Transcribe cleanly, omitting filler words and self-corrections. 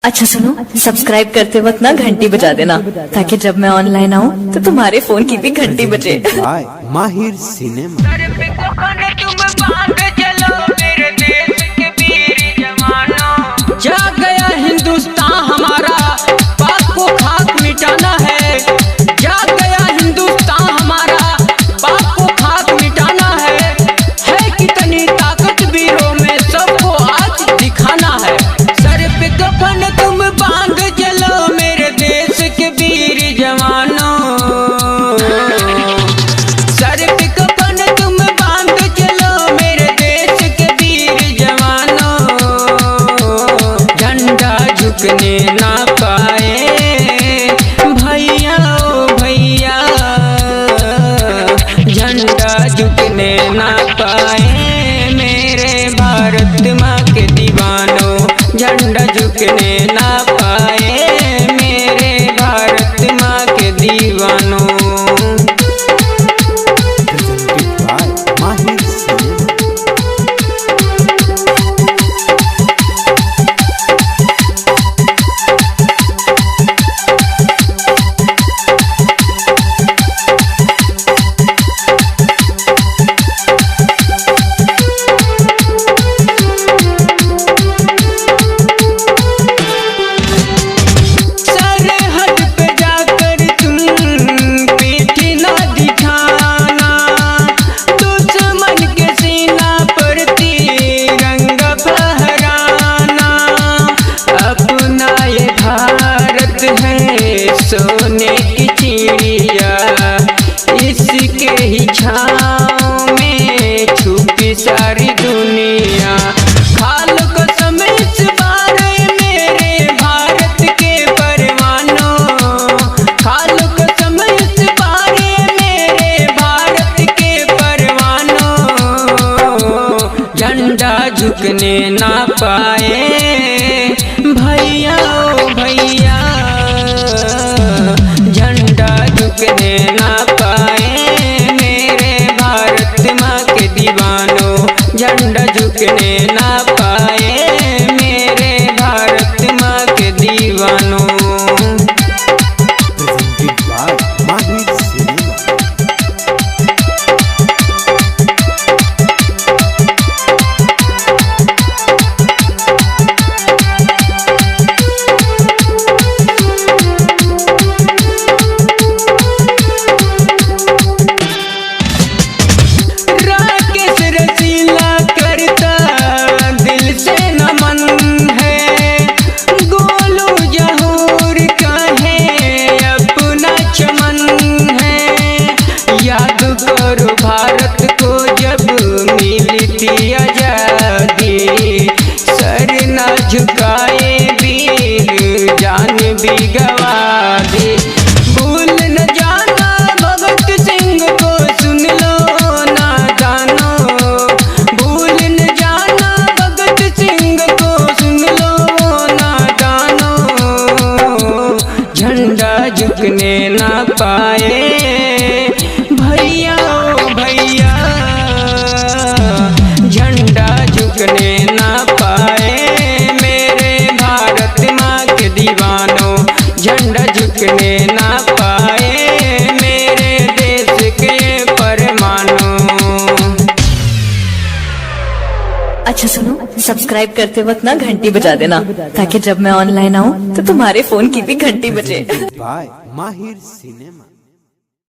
अच्छा सुनो, सब्सक्राइब करते वक्त ना घंटी बजा देना ताकि जब मैं ऑनलाइन आऊँ तो तुम्हारे फोन की भी घंटी बजे। बाय माहिर सिनेमा। सर पे कफन तुम बांध चलो मेरे देश के वीर जवानों। जा गया हिंदुस्तान हमारा, पाप को खाक मिटाना है। जा गया हिंदुस्तान हमारा, पाप को खाक मिटाना है। है कितनी ताकत वीरों में, सबको आज दिखाना है। सर पे कफन तुम बांध चलो मेरे देश के वीर जवानों। सर पे कफन तुम बांध चलो मेरे देश के वीर जवानों। झंडा झुकने ना पाए भैया ओ भैया, झंडा झुकने ना पाए मेरे भारत माँ के दीवानों। झंडा झुकने ना पाए मेरे भारत माँ के दीवानों। Presented by Mahir cinema. सरहद पे जाकर तुम पीठ ना दिखाना, दुश्मन के सीना पर तिरंगा फहराना। अपना ये भारत है सोने की चिड़िया, इसके ही छाँव में छुपी सारी दुनिया। खाल कसम इस बार मेरे भारत के परवानों, खाल कसम इस बार मेरे भारत के परवानों। झंडा झुकने ना पाए भैया ओ भैया, झंडा झुकने ना पाए मेरे भारत माँ के दीवानों। झंडा झुकने ना पाए मेरे भारत माँ के दीवानों। Presented by Mahir cinema. Rakesh Rasila करता दिल से नमन है, गोलू जहूर का है अपना चमन है। याद करो भारत को जब मिली थी आजादी, सर न झुकाए वीर जान भी गवा दी। भूल न जाना भगत सिंह को, सुन लो ना जानो। भूल न जाना भगत सिंह को, सुन लो ना जानो। झंडा झुकने ना पाए भैया ओ भैया, झंडा झुकने ना पाए मेरे भारत माँ के दीवानों। झंडा झुकने ना पाए मेरे देश के परमानों। अच्छा सुनो, सब्सक्राइब करते वक्त ना घंटी बजा देना ताकि जब मैं ऑनलाइन आऊँ तो तुम्हारे फोन की भी घंटी बजे। बाय माहिर सिनेमा।